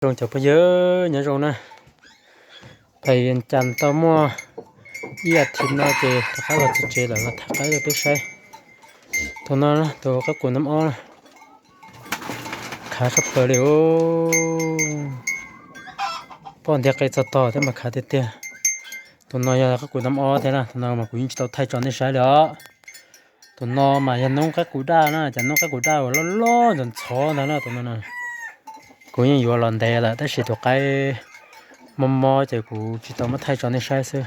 Zoo cov phooj ywg, nyob zoo na. Pais Vias Cas tau muaj ib as thiv no ces rov qab los txog tsev lawm los thaij qaib rau peb saib. Tus no na, tus qaib qus nab ob na, khav tshaj plaws li os. Poj ntiag qe txog tog thiab mas khav tiag tiag. Tus no yog qaib qus nab ob thiab na, tus no mas kuv yeej tsis tau thaij tso nej saib li os. Tus no mas yog noob qaib qus daj na, cov noob qaib qus daj uas loj loj ntxhov ntxhov ntawd na, tus no na. Kuv yeej yuav los ntev lawm tab sis tus qaib mob mob ces kuv tsis tau muab thaij tso nej saib xwb.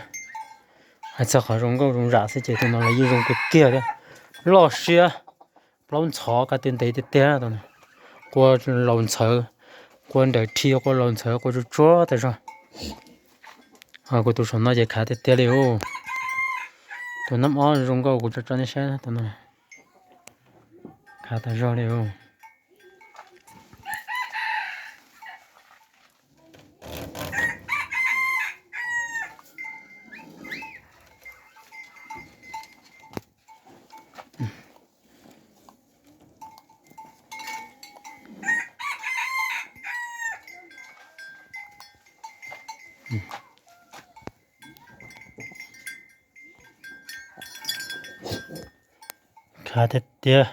Hais txog qhov zoo nkauj zoo zam xwb ces tus no los yeej zoo kawg kiag thiab. Loj siab, plaub ntxhov, kab tw ntev tiag tiag. Qua laus ntxhawv, qua nrawm rhi, qua laus ntxhawv, qua tsuag tsuag tas zog. Kuv tus saum no ces khav tiag tiag li os. Tus nab ob zoo nkauj kuv tso tso nej saib, tus no khav tas zog li os. Khav tiag tiag.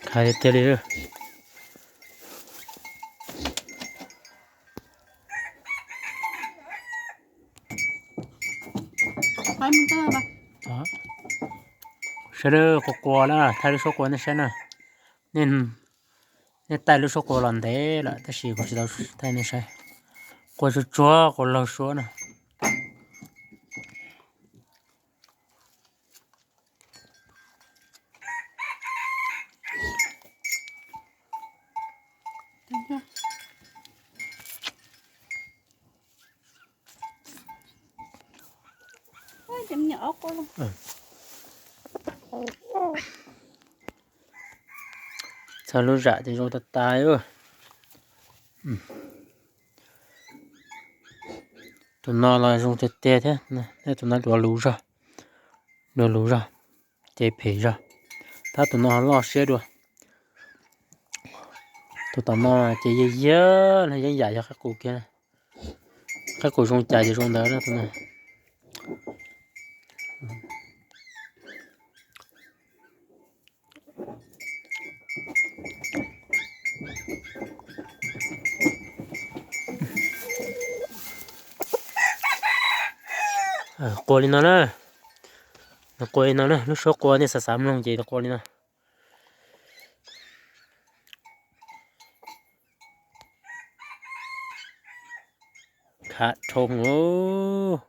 Khav tiag tiag li. Sawv daws, qua qua na, thaij lub suab qua nej saib na. Nej taij lub suab qua los ntev lawm tab sis kuv tsis tau thaij nej saib. Qua tsuag tsuag, qua laug suab na. Txog lub zam ces zoo tas tas. Tus no los zoo tiag tiag thiab, tus no luav luv zog, luav luv zog, ces phem zog, tab tus no loj siab dua. Tus tom no ces yog yeeb yam yog qaib qus kiag, qaib qus zoo cas ces zoo ntawd tus no. Qua li no na, qua li no na, lub suab qua nej xav xav mloog ces qua li no. Khav dhau os.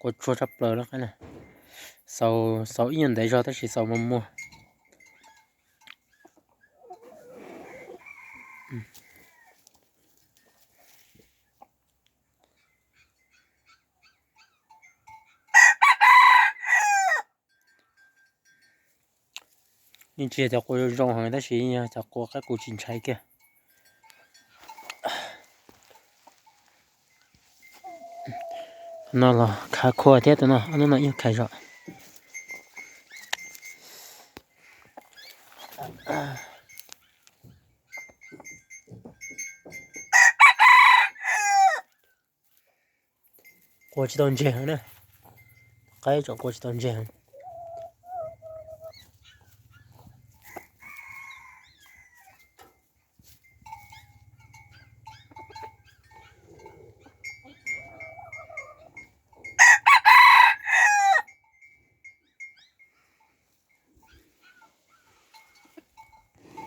Qua tsuag tshaj plaws lawm, xaus ib nyuag ntev zog tab sis xaus muag muag. Yeej tsis yog cov qua zoo heev tab sis yog cov qua qaib qus tsis ntshai kiag. No los khav khuav thiab, tus no ob hnub no ib nyuag khav zog. Qua tsis tau ntseg heev na, qaib tseem qua tsis tau ntseg heev.